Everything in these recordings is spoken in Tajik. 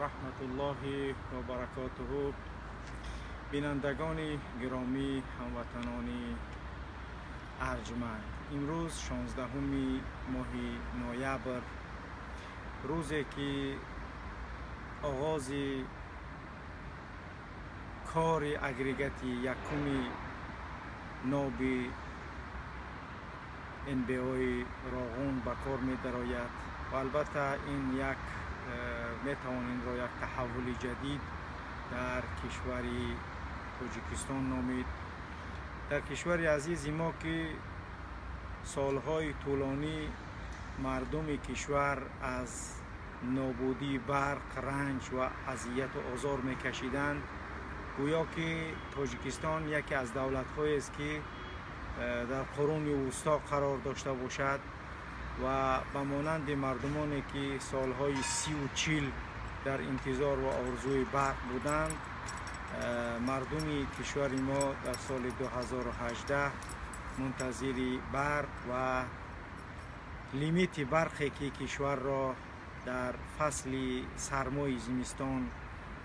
Раҳматуллоҳи ва баракотуҳу. Бинандагони гиромӣ, ҳамватанони арҷманд, имрӯз 16-уми моҳи ноябр, рӯзе ки оғози кори агрегати якуми ноби НБОи Роғун ба кор медарояд ва албатта ин як метавон инро як таҳаввули ҷадид дар кишвари Тоҷикистон номид. Дар кишвари азизи мо, ки солҳои тӯлонӣ мардуми кишвар аз нобудии барқ ранҷ ва азияту озор мекашиданд, гӯё ки Тоҷикистон яке аз давлатҳоест, ки дар қуруни вусто қарор дошта бошад ва ба монанди мардумоне, ки солҳои 30-у 40 дар интизор ва орзуи барқ буданд, мардуми кишвари мо дар соли 2018 мунтазири барқ ва лимити барқе, ки кишварро дар фасли сармои зимистон,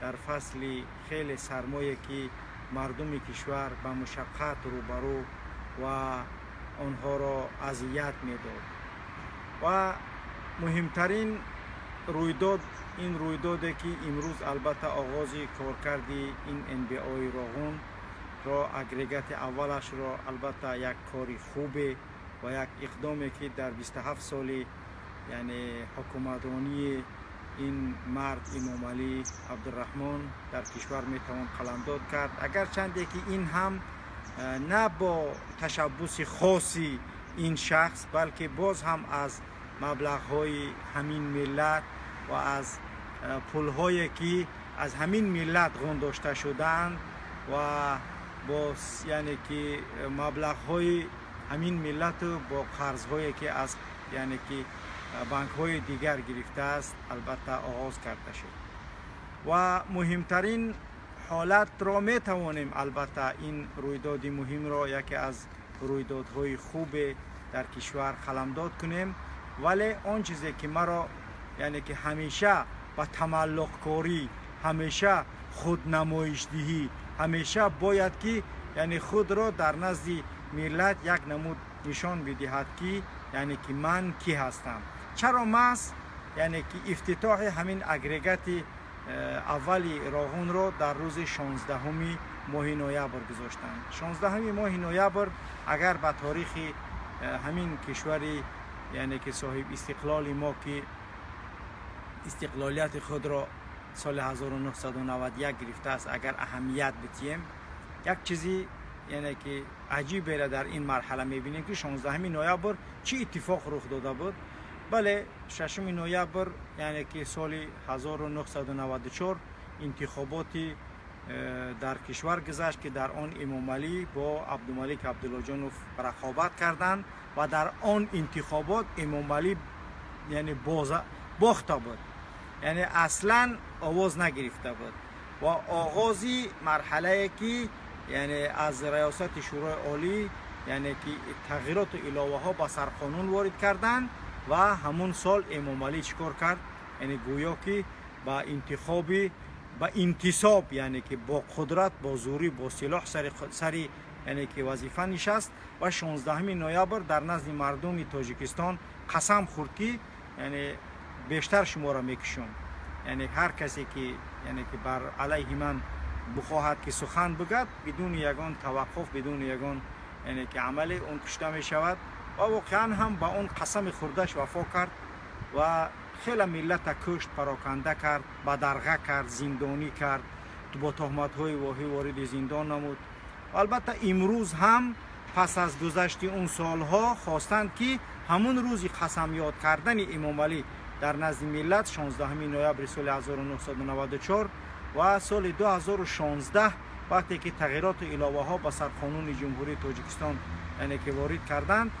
дар фасли хеле сармое, ки мардуми кишвар ба мушаққат рӯбарӯ ва онҳоро азият медод. Ва муҳимтарин рӯйдод ин рӯйдоде, ки имрӯз албатта оғози коркарди ин НБОи Роғунро, агрегати аввалашро, албатта як кори хубе ва як иқдоме, ки дар 27 соли, яъне, ҳукуматронии ин мард Имомалӣ Абдураҳмон дар кишвар метавон қаламдод кард. Агарчанде ки ин ҳам на бо ташаббуси хоси ин шахс, балки боз ҳам аз маблағҳои ҳамин миллат ва аз пулҳое, ки аз ҳамин миллат ғундошта шудаанд ва бо, яъне ки, маблағҳои ҳамин миллату бо қарзҳое, ки аз, яъне ки, банкҳои дигар гирифтааст, албатта оғоз карда шуд. Ва муҳимтарин ҳолатро метавонем албатта ин рӯйдоди муҳимро яке аз рӯйдодҳои хубе дар кишвар қаламдод кунем. Вале он чизе, ки маро, яъне ки, ҳамеша ба тамаллуқкорӣ, ҳамеша худнамоишдиҳӣ, ҳамеша бояд ки, яъне, худро дар назди миллат як намуд нишон бидиҳад, ки, яъне ки, ман кӣ ҳастам, чаро маҳз, яъне ки, ифтитоҳи ҳамин агрегати аввали Роғунро дар рӯзи 16-уми моҳи ноябр гузоштанд? 16-уми моҳи ноябр, агар ба торихи ҳамин кишвари, яъне ки, соҳиб истиқлоли мо, ки истиқлолияти худро соли 1991 гирифтааст, агар аҳамият битием, як чизи, яъне ки, аҷиберо дар ин марҳала мебинем, ки 16 ноябр чӣ иттифоқ рух дода буд. Бале, 6 ноябр, яъне ки, соли 1994 интихоботи дар кишвар гузашт, ки дар он Эмомалӣ бо Абдумалик Абдуллоҷонов рақобат карданд ва дар он интихобот Эмомалӣ, яъне, бохта буд, яъне аслан овоз нагирифта буд. Ва оғози марҳалае, ки, яъне, аз Раёсати Шӯрои Олӣ, яъне ки, тағйироту иловаҳо ба сарқонун ворид карданд. Ва ҳамун сол Эмомалӣ чӣ кор кард? Яъне, гӯё ки ба интихоби, ба интисоб, яъне ки, бо қудрат, бо зӯрӣ, бо силоҳ сари, яъне ки, вазифа нишаст ва 16 ноябр дар назди мардуми Тоҷикистон қасам хӯрд, ки, яъне, бештар шуморо мекушам, яъне ҳар касе, ки, яъне ки, бар алайҳи ман бихоҳад, ки сухан бигӯяд, бидуни ягон таваққуф, бидуни ягон, яъне ки, амале он кушта мешавад. Ва воқеан ҳам ба он қасами хӯрдаш вафо кард ва хеле миллата кушт, пароканда кард, бадарға кард, зиндонӣ кард, бо тӯҳматҳои воҳӣ вориди зиндон намуд. Албатта, имрӯз ҳам пас аз гузашти он солҳо хостанд, ки ҳамун рӯзи қасамёд кардани Эмомалӣ дар назди миллат, 16 ноябри соли 1994 ва соли 2016, вақте ки тағйироту иловаҳо ба сарқонуни Ҷумҳурии Тоҷикистон, яъне ки, ворид карданд,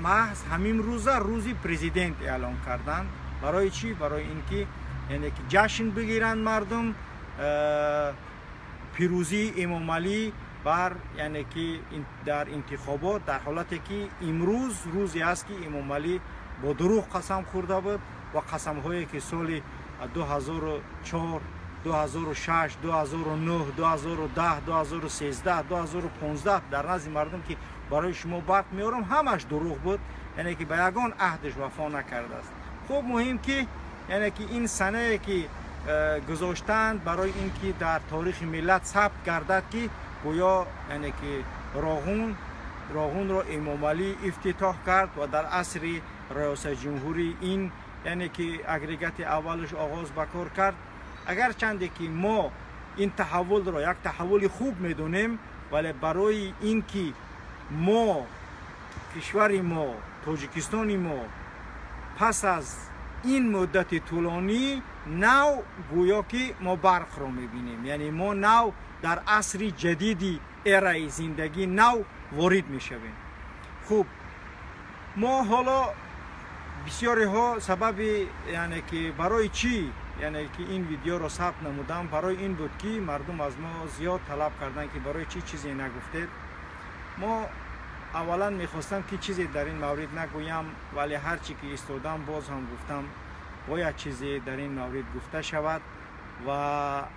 маҳз ҳамин рӯза рӯзи президент эълон карданд. Барои чӣ? Барои ин ки, яъне ки, ҷашн бигиранд мардум пирӯзии Эмомалӣ бар, яъне ки, дар интихобот, дар ҳолате ки имрӯз рӯзе аст, ки Эмомалӣ бо дурӯғ қасам хӯрда буд ва қасамҳое, ки соли 2004, 2006, 2009, 2010, 2013, 2015 дар назди мардум ки барои шумо барқ меорам, ҳамаш дурӯғ буд, яъне ки ба ягон аҳдаш вафо накардааст. Хуб, муҳим ки, яъне ки ин санае ки гузоштанд, барои ин ки дар таърихи миллат сабт гардад, ки гӯё, яъне ки Роғунро Эмомалӣ ифтитоҳ кард ва дар асри риёсати ҷумҳурӣ ин, яъне ки агрегати аввалаш оғоз ба кор кард. Агарчанде ки мо ин таҳаввулро як таҳаввули хуб медонем, вале барои ин ки мо, кишвари мо, Тоҷикистони мо, пас аз ин муддати тӯлонӣ нав гӯё ки мо барқро мебинем, яъне мо нав дар асри ҷадиди эраи зиндагӣ нав ворид мешавем. Хуб, мо ҳоло бисёриҳо сабаби, яъне ки барои чӣ, яъне ки ин видеоро сабт намудам, барои ин буд ки мардум аз мо зиёд талаб карданд, ки барои чӣ чизе нагуфтед. Мо аввалан мехостам ки чизе дар ин маврид нагӯям, вале ҳар чӣ ки истодам, боз ҳам гуфтам, бояд чизе дар ин маврид гуфта шавад. Ва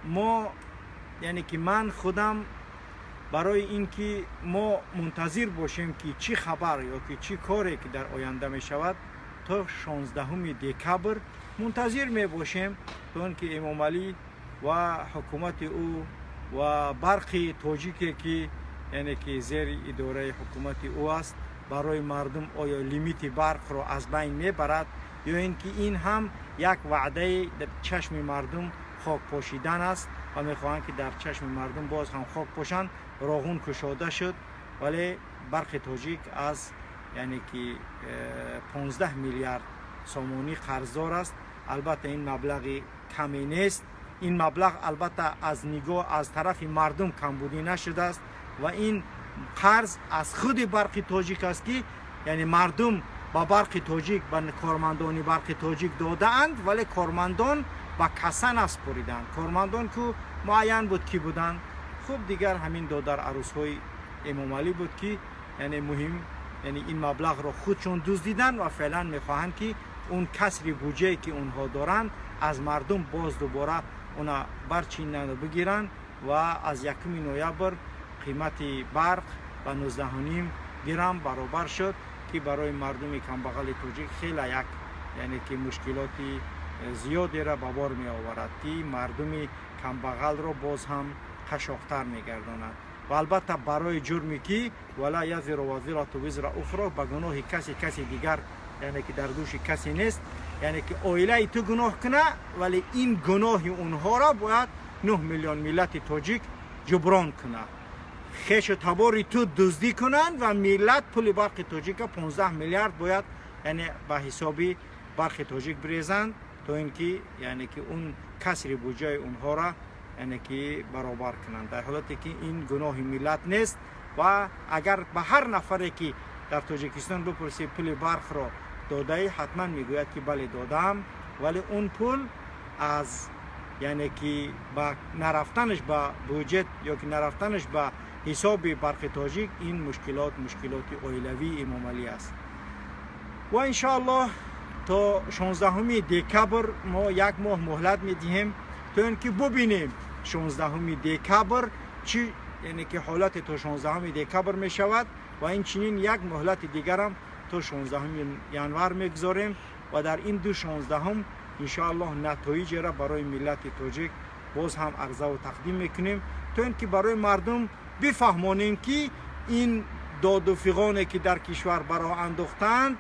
мо, яъне ки ман худам, барои ин ки мо мунтазир бошем, ки чӣ хабар ё ки чӣ коре ки дар оянда мешавад, то 16 декабр мунтазир мебошем, то он ки Эмомалӣ ва ҳукумати ӯ ва Барқи Тоҷике ки, яъне ки зери идораи ҳукумати ӯ аст, барои мардум оё лимити барқро аз байн мебарад ё ин ки ин ҳам як ваъдаи дар чашми мардум хок пошидан аст ва мехоҳанд ки дар чашми мардум боз ҳам хок пошанд. Роғун кушода шуд, вале Барқи Тоҷик аз, яъне ки 15 миллиард сомонӣ қарздор аст. Албатта, ин маблағи каме нест. Ин маблағ, албатта, аз нигоҳ аз тарафи мардум камбудӣ нашудааст ва ин қарз аз худи Барқи Тоҷик аст, ки яъне мардум ба Барқи Тоҷик, ба кормандони Барқи Тоҷик додаанд, вале кормандон ба касса наспориданд. Кормандон ку муайян буд, ки буданд. Хуб, дигар ҳамин додар арӯсҳои Эмомалӣ буд, ки яъне муҳим, яъне ин маблағро худшон дуздиданд ва феълан мехоҳанд, ки он касри буҷае ки онҳо доранд, аз мардум боз дубора она барчинанд, бигиранд. Ва аз 1 ноябр қимати барқ ба 19.5 дирам баробар шуд, ки барои мардуми камбағали тоҷик хеле як, яъне ки мушкилоти зиёдеро ба бор меоварад, ки мардуми камбағалро боз ҳам қашшоқтар мегардонад. Ва албатта, барои ҷурме ки ولا تزر وازرة وزر أخرى, ба гуноҳи касе каси дигар, яъне ки дар дӯши касе нест, яъне ки оилаи ту гуноҳ куна, вале ин гуноҳи онҳоро бояд 9 миллион миллати тоҷик ҷуброн кунад. Хешу табори ту дуздӣ кунанд ва миллат пули Барқи Тоҷика 15 миллиард бояд, яъне ба ҳисоби Барқи Тоҷик бирезанд, то ин ки, яъне ки он касри буҷаи онҳоро, яъне ки баробар кунанд, дар ҳолате ки ин гуноҳи миллат нест. Ва агар ба ҳар нафаре ки дар Тоҷикистон бипурсӣ, пули барқро додаӣ, ҳатман мегӯяд, ки бале, додаам, вале он пул аз, яъне ки ба нарафтанаш ба буҷет ё ки нарафтанаш ба ҳисоби Барқи Тоҷик, ин мушкилот мушкилоти оилавии Эмомалӣ аст. Ва иншоаллоҳ, то 16 декабр мо як моҳ муҳлат медиҳем, то ин ки бубинем 16 декабр чӣ, яъне ки ҳолате то 16 декабр мешавад. Ва инчунин як муҳлати дигарам то 16 январ мегузорем ва дар ин ду 16-ум иншоаллоҳ натоиҷеро барои миллати тоҷик боз ҳам арзаву тақдим мекунем, то ин ки барои мардум бифаҳмонем, ки ин доду фиғоне ки дар кишвар ба роҳ андохтаанд,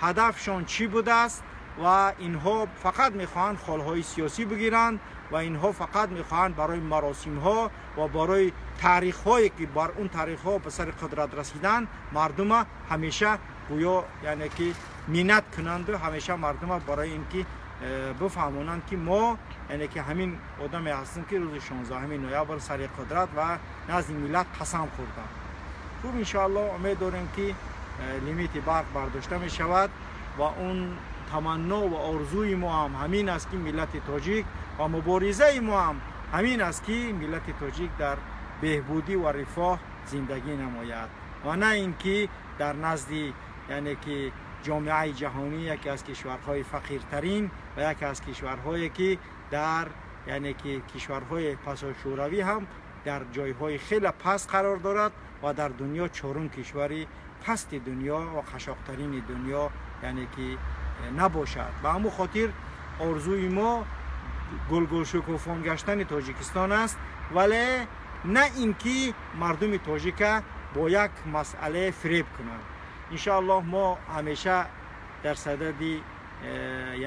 ҳадафшон чӣ будааст ва инҳо фақат мехоҳанд холҳои сиёсӣ бигиранд ва инҳо фақат мехоҳанд барои маросимҳо ва барои таърихҳое ки бар он таърихҳо ба сари қудрат расидан, мардума ҳамеша гӯё, яъне ки миннат кунанду ҳамеша мардума барои ин ки бифаҳмонанд, ки мо, яъне ки ҳамин одаме ҳастем, ки рӯзи 16 ноябр сари қудрат ва назди миллат қасам хӯрдам. Хуб, иншоаллоҳ, умед дорем, ки лимити барқ бардошта мешавад ва он таманно ва орзуи мо ҳам ҳамин аст, ки миллати тоҷик ва муборизаи мо ҳам ҳамин аст, ки миллати тоҷик дар беҳбудӣ ва рифоҳ зиндагӣ намояд ва на ин ки дар назди, яъне ки ҷомеаи ҷаҳонӣ яке аз кишварҳои фақиртарин ва яке аз кишварҳое ки дар, яъне ки кишварҳои пасошӯравӣ ҳам дар ҷойҳои хеле паст қарор дорад ва дар дунё чорум кишвари пасти дунё ва қашоқтарини дунё, яъне ки набошад. Ба ҳамун хотир орзуи мо гулгулшукуфон гаштани Тоҷикистон аст, вале на ин ки мардуми тоҷика бо як масъалае фиреб кунанд. Иншоаллоҳ, мо ҳамеша дар садади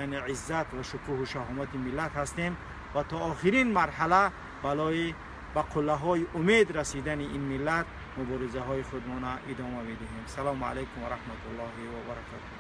яъне иззат ва шукӯҳу шаҳомати миллат ҳастем ва то охирин марҳала балои ба қуллаҳои умед расидани ин миллат муборизаҳои худмона идома медиҳем. Салому алайкум ва раҳматуллоҳи ва баракатуҳ.